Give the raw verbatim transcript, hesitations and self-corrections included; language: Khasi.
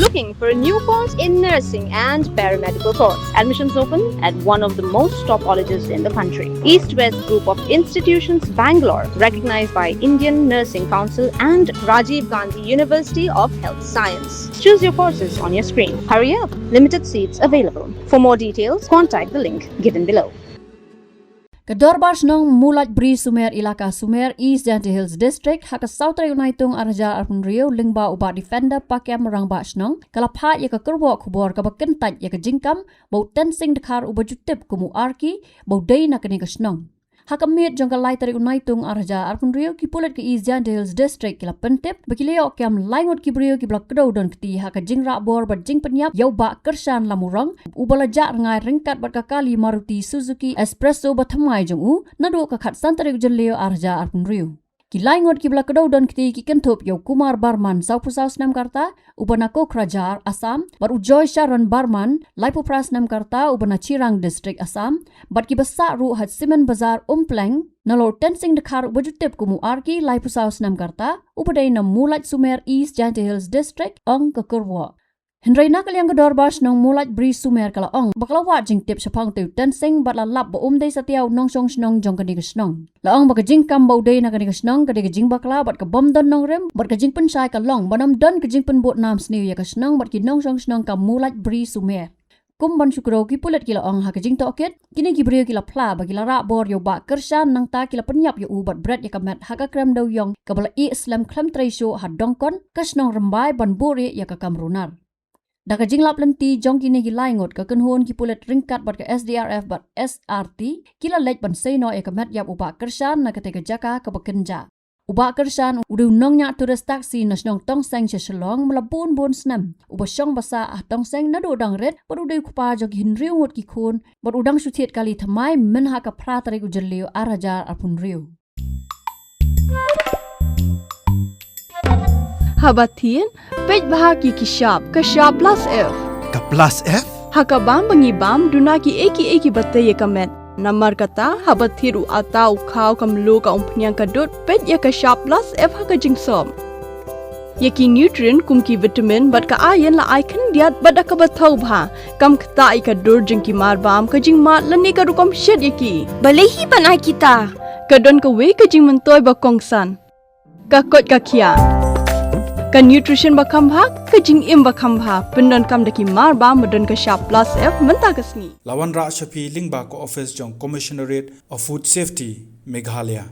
Looking for a new course in nursing and paramedical course? Admissions open at one of the most top colleges in the country. East West Group of Institutions, Bangalore, recognized by Indian Nursing Council and Rajiv Gandhi University of Health Science. Choose your courses on your screen. Hurry up, limited seats available. For more details, contact the link given below. Ka Dorbar Shnong Mulaj Bri Sumer, Ilaka Sumer, East Jaintia Hills District, ha ka saw tarik u Naitung ar hajar arphew hynriew, lyngba u Bah Defender Pakem, Rangbah Shnong, ka la phah ïa ka kyrwoh khubor kaba kyntait ïa ka jingkam ba u Tensing Dkhar, uba ju tip kum u Arki, ba u dei na kane ka shnong. Ha ka miet jong ka lai tarik u Naitung ar hajar arphew hynriew, ki pulit ka East Jaintia Hills District ki la pyntip ba ki la ïoh kem lai ngut ki briew kiba la kdew don kti ha ka jingrah bor bad jingpynïap ïa u Bah Kyrshan Lamurong, uba la jah rngai ryngkat bad ka kali Maruti Suzuki Espresso ba thymmai jong u, naduh ka khatsan tarik u Jylliew ar hajar arphew hynriew. Ki lai ngut kiba la kdew don kti ki kynthup ïa u Kumar Barman, sawphew saw snem ka rta, uba na Kokrajhar, Assam, bad u Joy Sharon Barman, laiphew phra snem ka rta, uba na Chirang District, Assam, bad kiba sah ruh ha Simen Bazar, Umpleng, nalor u Tensing Dkhar, uba ju tip kum u Arki, laiphew saw snem ka rta, uba dei na Mulaj Sumer, East Jaintia Hills District, ong ka kyrwoh. Hynrei na ka liang ka Dorbar Shnong Mulaj Bri Sumer ka la ong ba ka la wad jingtip shaphang utai u Tensing bad la lap ba um dei satia u nongshong shnong jong kane ka shnong. La ong ba ka jingkam ba u dei na kane ka shnong ka dei ka jingbakla bad ka bym don nongrim, bad ka jingpynshai ka long ba ym don ka jingpynbud nam sniew ïa ka shnong bad ki nongshong shnong ka Mulaj Bri Sumer. Kum ban shu kdew, ki pulit ki la ong ha ka jingtohkit, kine ki briew ki la phla ba ki la rah bor ïa u Bah Kyrshan, nangta ki la pynïap ïa u bad bret ïa ka met ha ka krem dewïong kaba la ïeh slem khlem trei shuh ha Dongkon, ka shnong Rymbai, ban buhrieh ïa ka kam runar. Da ka jinglap lynti jong kine ki lai ngut, ka kynhun ki pulit ryngkat bad ka S D R F bad S R T ki la leit ban sei noh ïa ka met ïap u Bah Kyrshan na katei ka jaka kaba kynjah. U Bah Kyrshan u dei u nongñiah tourist taxi na shnong Tongseng sha Shillong man la bun bun snem, uba shong ba sah ha Tongseng naduh dang rit, bad u dei u kpa jong ki hynriew ngut ki khun, bad u dang shu thied kali thymmai mynha ka phra tarik u Jylliew ar hajar arphew hynriew. Haba thied, peit bha ki ki shap, ka shap plus F. Ka plus F? Ha ka bam ba ngi bam, duna kiei kiei kiba tei ïa ka met. Namar kata, haba thied u atta, u khaw, ka mluh, ka umphniang, ka dud, peit ïa ka shap plus F ha ka jingsop. Ïa ki nutrient kum ki vitamin bad ka iron la ai khyndiat bad da kaba thaw bha. Kam ktah ïa ka dur jong ki marbam, ka jingmad lane ka rukom shet ïa ki. Balei hi ban ai kita? Ka don kawei ka jingmyntoi ba kongsan. Ka koit ka khiah. Ka nutrition ba kham bha, ka jingim ba kham bha. Pyndonkam da ki marbam ba don ka shap plus F mynta ka sngi. La wanrah sha phi lyngba ka office jong Commissionerate of Food Safety, Meghalaya.